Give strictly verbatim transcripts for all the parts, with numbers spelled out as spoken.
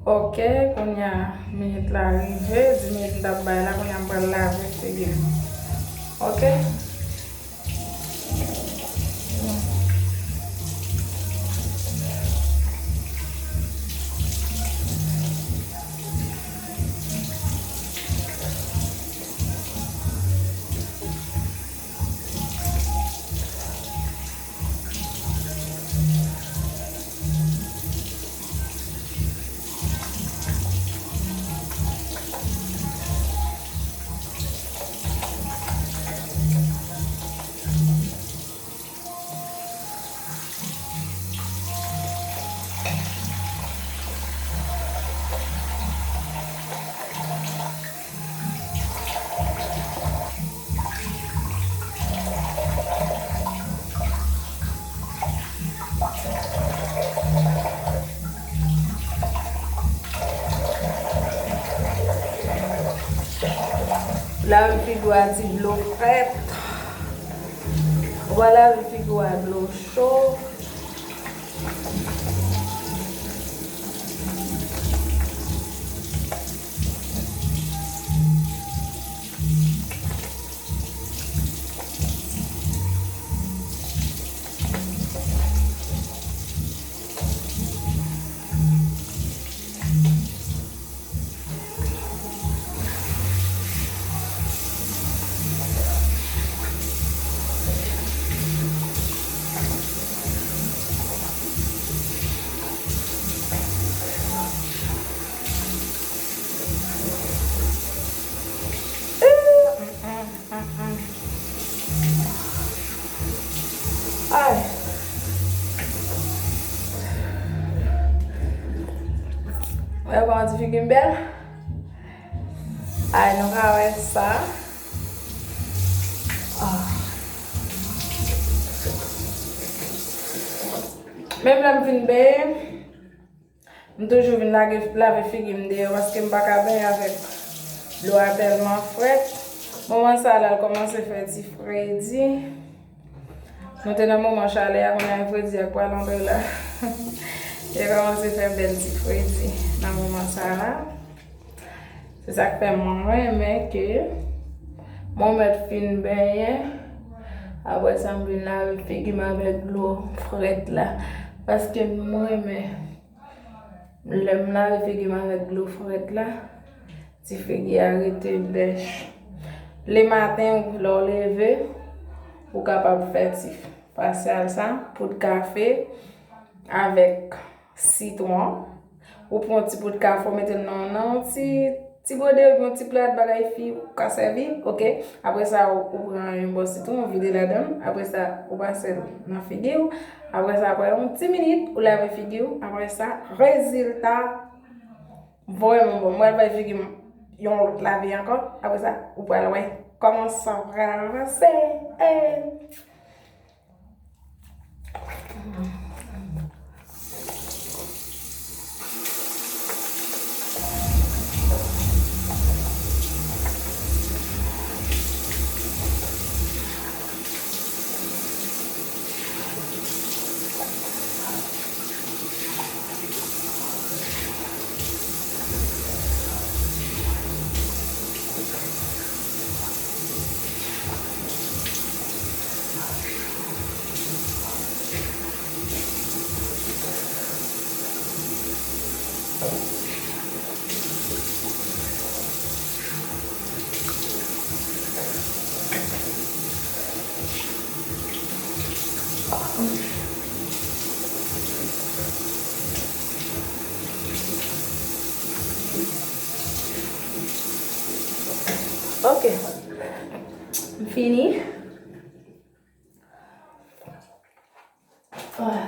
Ok, kounye a minit la rive, dis minit m t ap bay la, kounye a m pral lave figi m. Ok? Lave figi w a ti dlo frèt. Ou pa lave figi w a dlo cho. Ay. Wè kòman ti figi m bèl? Ay, nou ka wè sa. Ah. Menm lè m fin benyen, m toujou vin lage, lave figi m deyò paske m pa ka benyen avèk dlo a tèlman frèt. Moman sa la, l kòmanse fè ti fredi. Nou te nan moman chalè a, kounye a fredi a pral antre la. Li kòmanse fè bèl ti fredi nan moman sa la. Se sa k fè mwen renmen ke mwen mèt fin benyen. Apre sa, m vin lave figi m avèk dlo frèt la. Paske mwen renmen, lè m lave figi m avèk dlo frèt la, ti figi a rete bèch. Lematen, lè w leve, ou kapab fè ti fasyal sa, poud kafe avèk sitwon. Ou pran yon ti poud kafe, ou mete l nan, nan yon ti, ti gode oubyen yon ti plat bagay fi ou ka sèvi, ok? Apre sa, ou, ou pran yon bò sitwon, ou vide ladan l. Apre sa, ou pase l nan figi w. Apre sa, apre yon ti minit, ou lave figi w. Apre sa, rezilta vrèman bon. Mwen pral bay figi m yon lòt lave ankò. Apre sa, ou pral wè kòman sa pral avanse. Ey! Ok. M fini. Ah.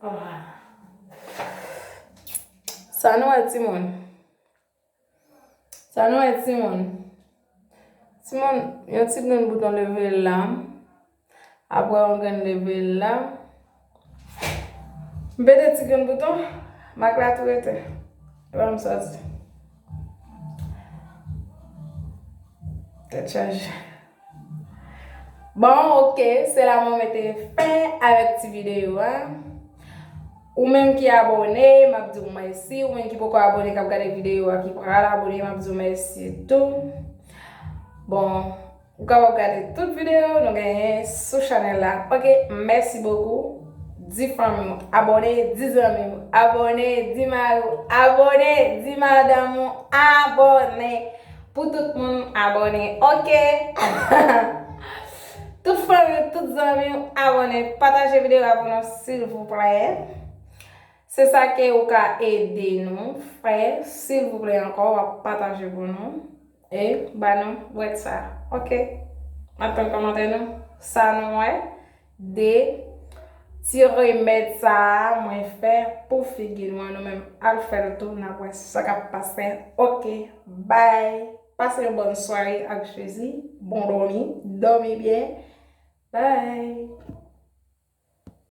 Ah. Sa nou wè, timoun? Sa nou wè, timoun? Timoun, yon ti grenn bouton leve la. Apre yon grenn leve la. M pete ti grenn bouton, mak la tou rete. Epa m sòti. Tèt chaje. Bon, ok, se la mwen mete fen avèk ti videyo a. Ou menm ki abòne, m ap di w mèsi. Ou menm ki poko abòne, k ap gade videyo a, ki pral abòne, m ap di w mèsi tou. Bon, ou kapab gade tout videyo nou genyen sou chanèl la. Ok, mèsi bokou. Di fanmi w abòne, di zanmi w abòne, di mari w abòne, di madanm ou abòne. Pou tout moun abòne, ok? Tout fanmi, tout zanmi abòne, pataje videyo a pou nou, silvouplè. Se sa ke ou ka ede nou fè, silvouplè ankò, w ap pataje pou nou. E ba nou bwèt sa, ok? M ap tann kòmantè nou. Sa nou wè de ti remèd sa a mwen fè pou figi nou an, nou menm al fè l tou, n ap wè sa k ap pase. Ok, bye. Pase yon bòn sware ak Jezi. Bon dòmi, dòmi byen. Bye.